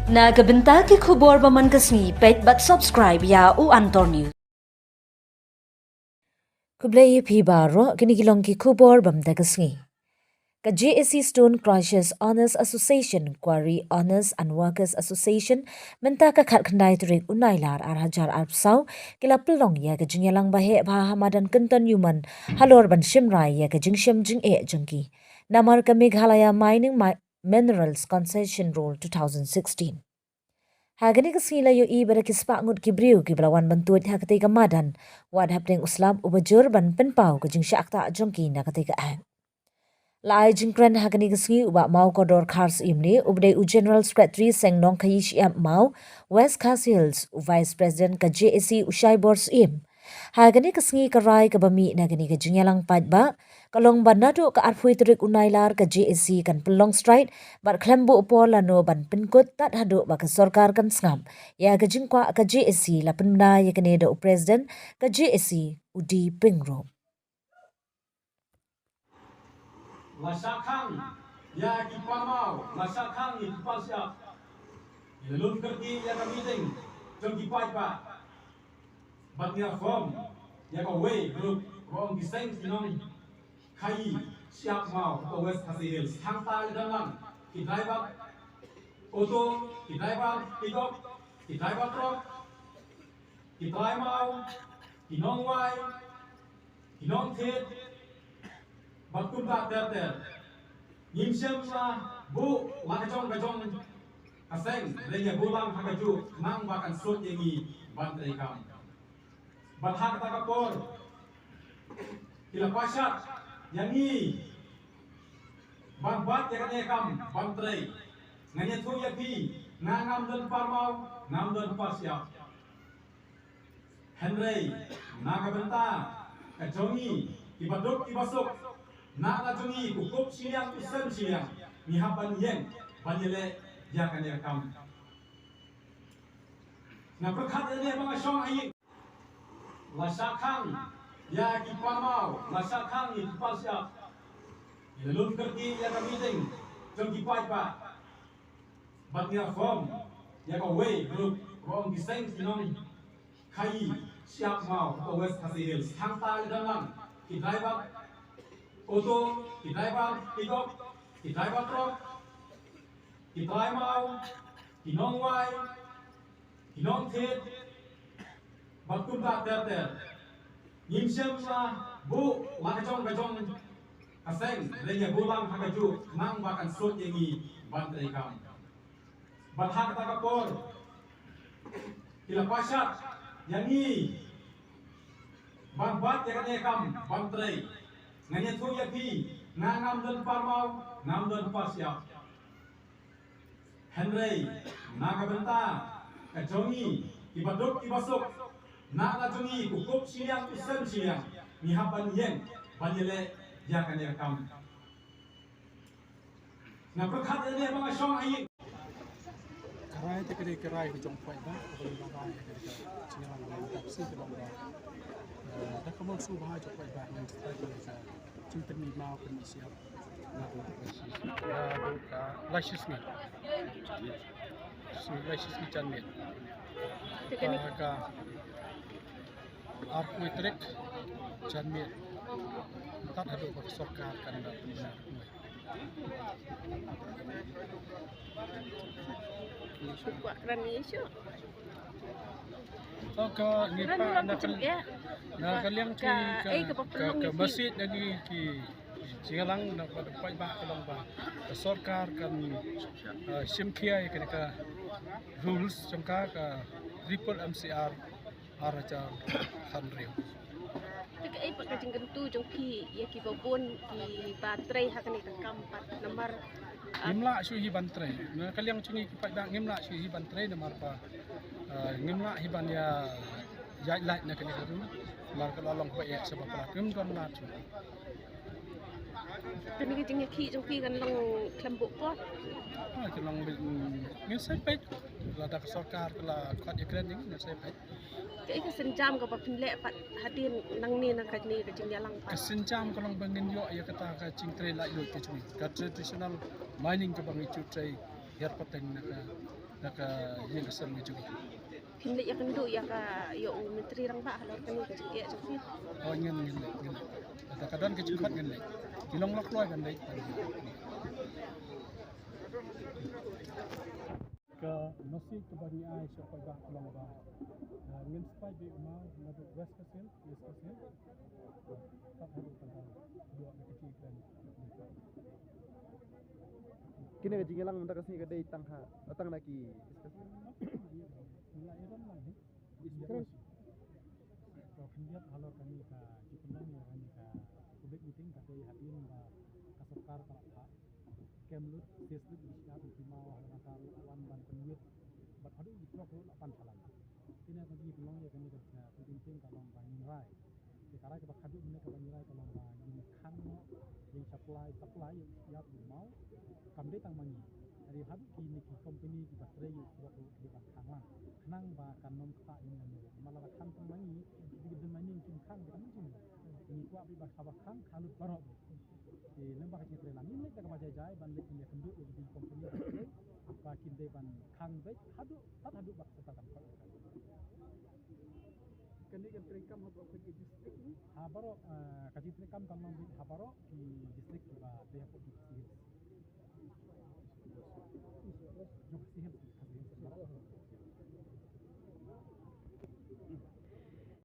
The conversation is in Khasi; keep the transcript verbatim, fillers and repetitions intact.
Na ka bynta ki khubor ba man ka sngi, peit bad subscribe ïa u Antor News. Khublei ïa phi baroh, kine ki long ki khubor ba mynta ka sngi. Ka J A C Stone Crushers Owners Association, Quarry Owners and Workers Association, mynta ka khatkhyndai tarik u Nailar ar hajar arphew saw, ki la pynlong ïa ka jingïalang baheh bha ha madan Kynton Newman, halor ban shim rai ïa ka jingshem jingeh jong ki namar ka Meghalaya Mining Mi-, Minerals Concession Rule two thousand sixteen. Ha kane ka sngi la ïohi ba da ki spah ngut ki briew kiba la wan ban tuid ha katei ka madan, wat hapdeng u slap uba jur ban pynpaw ka jingshah ktah jong ki na katei ka Act. La ai jingkren ha kane ka sngi u Bah Mawkordor Kharsyiem ne, uba dei u General Secretary Seng Nongkhaïi Shyiap Maw, West Khasi Hills, u Vice President ka J A C u Shaibor Syiem. Ha kane ka sngi ka rai kaba mih na kane ka jingïalang paidbah ka long ba naduh ka arphew tarik u Nailar ka J A C kan pynlong strike bad khlem buh por lano ban pynkut tad haduh ba ka sorkar kan sngap ïa ka jingkwah ka J A C, la pynbna ïa kane da u President ka J A C u D Pyngrope. La shah khang ïa ki parmaw, la shah khang ïa ki parshyiap. Ngi la lum kyrkieh ïa ka meeting jong ki paidbah. Bad ngi la form ïa kawei ka group, ka ong ki Seng ki Nongkhaïi Shyiap Maw ka West Khasi Hills. Hangta la don lang ki driver auto, ki driver pickup, ki driver truck, ki trai maw, ki nongwai, ki nongthied, bad kumta ter ter. Ngim shym la buh la ka jong ka jong ka seng, hynrei ngi buh lang ha kajuh khnang ba kan suk ïa ngi ban trei kam. Bad ha kata ka por ki la pashat ïa ngi ban bat ïa kane ka kam ban trei. Ngan ïathuh ïa phi, nga ngam don parmaw, ngam don parshyiap. Hynrei na ka bynta ka jong ngi kiba duk kiba suk, na la jong ngi u kup shiliang u sem shiliang, ngi hap ban ïeng ban ïaleh ïa kane ka kam. Nga pyrkhat ïa kane ba nga shong ha ïing. La shah khang ïa ki parmaw, la shah khang ïa ki parshyiap. Ngi la lum kyrkieh ïa ka meeting jong ki paidbah. Bad ngi la form ïa kawei ka group, ka ong ki Seng ki Nongkhaïi Shyiap Maw ka West Khasi Hills. Hangta la don lang ki driver auto, ki driver pickup, ki driver truck, ki trai maw, ki nongwai, ki nongthied, bad kumta ter ter. Ngim shym la buh la ka jong ka jong ka seng, hynrei ngi buh lang ha kajuh khnang ba kan suk ïa ngi ban trei kam. Bad ha kata ka por ki la pashat ïa ngi ban bat ïa kane ka kam ban trei. Ngan ïathuh ïa phi, nga ngam don parmaw, ngam don parshyiap. Hynrei na ka bynta ka jong ngi kiba duk kiba suk, na la jong ngi u kup shiliang u sem shiliang, ngi hap ban ïeng ban ïaleh ïa kane ka kam. Nga pyrkhat ïa kane ba nga shong ha ïing. Ka rai te ka dei ka rai ka jong paidbah, kaba ngi la rai ha kane ka jingïalang ba ngi la dap sih ka long ba, eh, da ka mon sngewbha jong paidbah ngan sa rai ka jingpynmih maw pynmih shyiap. Naduh ka shi, naduh ka lai shi sngi. Shi lai shi sngi janmiet. Te kane ka, ka arphew tarik janmiet. Tad haduh ba ka sorkar kan da pynbna. Shu kwah kren ïa shu. To ka ngi pa na ka, na ka liang ki ka, ka, ka message na ngi ki jingïalang na ka paidbah ka long ba ka sorkar kan, eh, shim khia ïa ka, ka rules jong ka, ka Triple M C R ar hajar khathynriew. Te kaei pat ka jingkyntu jong phi ïa kiba bun kiba trei ha kane ka kam pat namar, ah, ngim lah shuh hi ban trei. Na ka liang jong ngi ki paidbah ngim lah shuh hi ban trei namar ba, ah, ngim lah hi ban ïa ïaid lait na kane ka rules namar ka la long ba ïa sha ba palat ngim don lad shuh. Kane ka jingïakhih jong phi kan long khlem buh por? Ah, ka long bit, mm, ngin sa peit. Lada ka sorkar ka la khot ïakren ïa ngi, ngin sa peit. Kaei ka sienjam kaba phin leh pat hadien nangne na kane ka jingïalang pat? Ka sienjam ka long ba ngin ïoh ïa kata ka jingtrei laitluid ka jong ngi, ka traditional mining kaba ngi ju trei Ïa ka pateng na ka, na ka ïing ka sem ka jong ngi. Phin leit ïakynduh ïa ka, ïa u Myntri Rangbah halor kane ka jingeh jong phi? Oh, ngin, ngin leit, ngin leit. Lada ka don ka jingkhot ngin leit. Ki long la kloi ban leit. Ka message kaba ngi ai sha u paidbah ka long ba, eh, ngin spite beit u maw naduh West Khasi Hills, East Khasi Hills. Tat haduh tang ka ïoh ïa ka jingkren. Kine ka jingïalang mynta ka sngi ka dei tang ha, tang na ki East Khasi Hills? Ïa, la ïa don lang hi. East Khasi Hills. To khyndiat halor kane ka jingpynlong ïa kane ka public meeting ka dei hadien ba ka sorkar ka la phah kem lut, sis lut, ïa ki maw ha Natar wan ban pynwit bad haduh ki trok ruh la pan shalan. Kine ka jingpynlong ïa kane ka, eh, public meeting ka long ba ngin rai. Te ka rai kaba khadduh mynne kaba ngin rai ka long ba ngin khang noh ïa supply, supply ïa u maw. Kam dei tang ma ngi. Hynrei haduh kine ki company kiba trei ïa u trok ruh ki dei ban khang lang. Khnang ba kan ym ktah ïa ngi. Namar lada khang tang ma ngi, ki dei ki demand ïa ngi kim khang, te kan ym jing. Ngi kwah beit ba haba khang, khang lut baroh beit. Te lem bad ka jingtrei lang. Ngim leit da kaba jai jai ban leit ban ïakynduh ïa ki company ba kin dei ban khang beit haduh, tat haduh ba ka sorkar kan khot. Kane kan treikam ha baroh ki district ne? Ha baroh, eh, ka jingtreikam kan long beit ha baroh ki district kiba dei hapoh